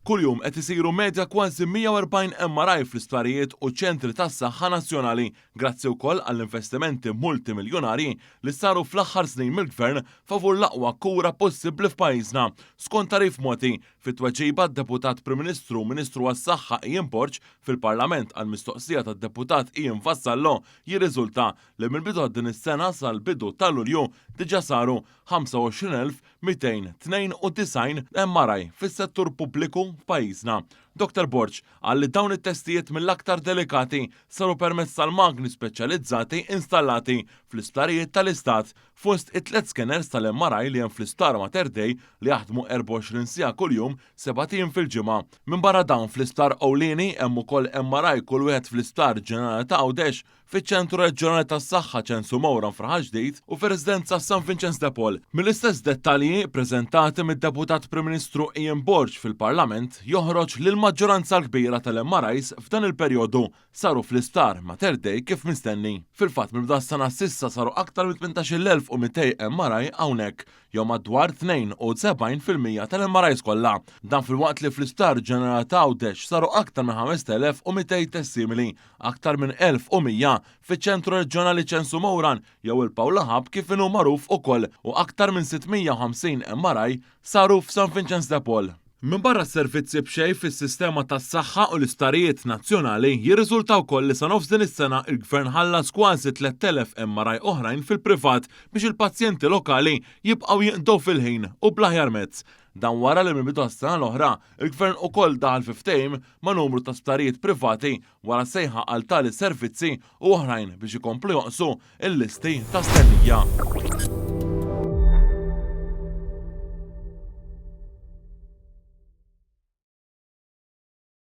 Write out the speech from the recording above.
Kuljum qed isiru medja kważi 140 MRI fl-isptarijiet u ċentri tas-saħħa nazzjonali, grazzi wkoll għall-investimenti multimiljunarji li saru fl-aħħar snin mill-Gvern favur l-aqwa kura possibbli f'pajjiżna. Skont tagħrif mogħti fit-tweġiba d-Deputat Prim Ministru u Ministru għas-Saħħa Ian Borg fil-Parlament għall-mistoqsija tad-Deputat Ian Vassallo jirriżulta li mill-bidu ta' din is-sena sal-bidu ta' Lulju diġà saru 25,292 MRI fis-settur pubbliku f'pajjiżna. Dottor Borg qal li dawn it-testijiet mill-aktar delikati saru permezz tal-magni speċjalizzati installati fl-isptarijiet tal-Istat fost it-tliet scanners tal-MRI li hemm fl-Isptar Mater Dei li jaħdmu 24 siegħa kuljum sebat ijiem fil-ġimgħa. Minbarra dawn fl-Isptar Ewlieni hemm ukoll MRI kull wieħed fl-Isptar Ġenerali ta' Għawdex fiċ-Ċentru Reġjonali tas-Saħħa Ċensu Mowran f'Raħal Ġdid u fir-Residenza San Vinċenz de Paul. Mill-istess dettalji ppreżentati mid-Deputat Prim Ministru Ian Borg fil-Parlament joħroġ li l-maġġoranza l-kbira tal-MRIs f'dan il-perjodu saru fl-Isptar Mater Dei kif mistenni. Fil-fatt mill-bidu tas-sena s'issa saru aktar minn 18,200 MRI hawnhekk jew madwar 72% tal-MRIs kollha. Dan filwaqt li fl-Isptar Ġenerali ta' Għawdex saru aktar minn 5,200 test simili, aktar minn 1,100 fiċ-Ċentru Reġjonali Ċensu Mouran jew il-Paola Hub kif inhu magħruf ukoll u aktar minn 650 MRI saru f'San Vinċenz de Paul. Minbarra s-servizzi b'xejn fis-sistema tas-saħħa u l-isptarijiet nazzjonali, jirriżulta wkoll li sa nofs din is-sena l-Gvern ħallas kważi 3,000 MRI oħrajn fil-privat biex il-pazjenti lokali jibqgħu jinqdew fil-ħin u bl-aħjar mezz. Dan wara li mill-bidu tas-sena l-oħra, il-Gvern ukoll daħal fi ftehim ma' numru ta' sptarijiet privati wara sejħa għal tali servizzi u oħrajn biex ikomplu jonqsu l-listi ta' stennija.